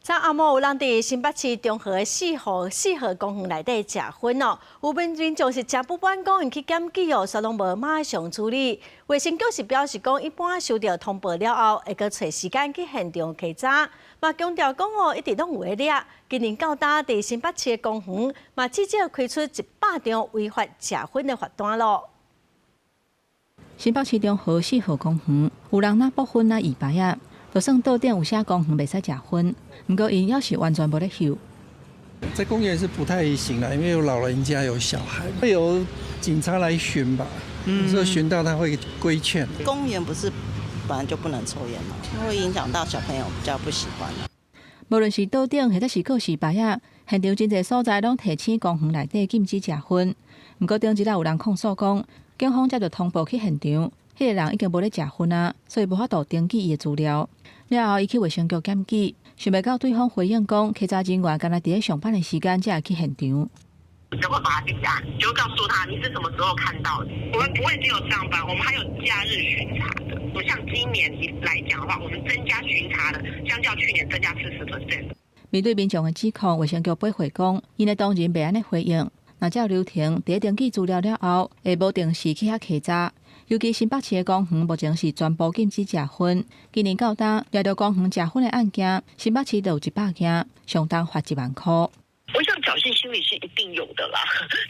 昨暗暝有人佇新北市中和四號公園內底食薰哦，有民眾是誠不滿，講𪜶去檢舉哦，煞攏無馬上處理。衛生局是表示講，一般收到通報了後，會閣揣時間去現場稽查，嘛強調講哦，一直攏有咧掠。今年到今佇新北市的公園，嘛至少開出100張違法食薰的罰單囉。新北市中和四號公園有人若爆薰若椅牌仔，就算桌頂有寫公園袂使食薰，毋過𪜶猶是完全無咧翕。在公園是不太行啦，因為有老人家有小孩，會有警察來巡吧，有時候巡到他會規勸。公園不是本來就不能抽菸嗎？會影響到小朋友，比較不喜歡。無論是桌頂或者是告示牌仔，現場真濟所在攏提醒公園內底禁止食薰。毋過頂一下有人控訴講，警方接著通報去現場，彼個人已經無咧食薰啊，所以無法度登記伊的資料。了後，伊去衛生局檢舉，想袂到對方回應講，稽查人員干焦佇咧上班的時間才會去現場。就會把他定下，就會告訴他你是什麼時候看到的。我們不會只有上班，我們還有假日巡查的。我像今年來講的話，我們增加巡查的，相較去年增加40%。面對民眾的指控，衛生局回覆講，𪜶的同仁袂按呢回應。若照流程，佇咧登記資料了後，會無定時去遐稽查。尤其新北市的公園目前是全部禁止食薰。今年到今，掠著公園食薰的案件，新北市就有100件，相當罰1萬箍。我想僥倖心理是一定有的啦，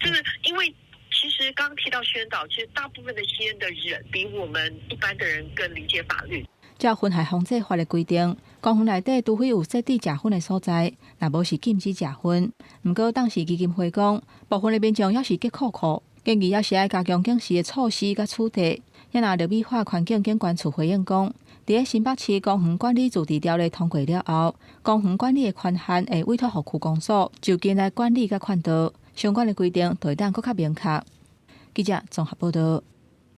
就是因為其實剛剛提到宣導，其實大部分的吸菸的人比我們一般的人更理解法律。照薰害防制法的規定，公園內底除非有設置食薰的所在，若無是禁止食薰。毋過當時基金會講，部分的民眾猶是激扣扣，建議猶是愛加強警示的措施佮處罰。也若綠美化環境景觀處回應講，佇咧新北市公園管理自治條例通過了後，公園管理的權限會委託予區公所就近來管理佮勸導，相關的規定就會當閣較明確。記者綜合報道。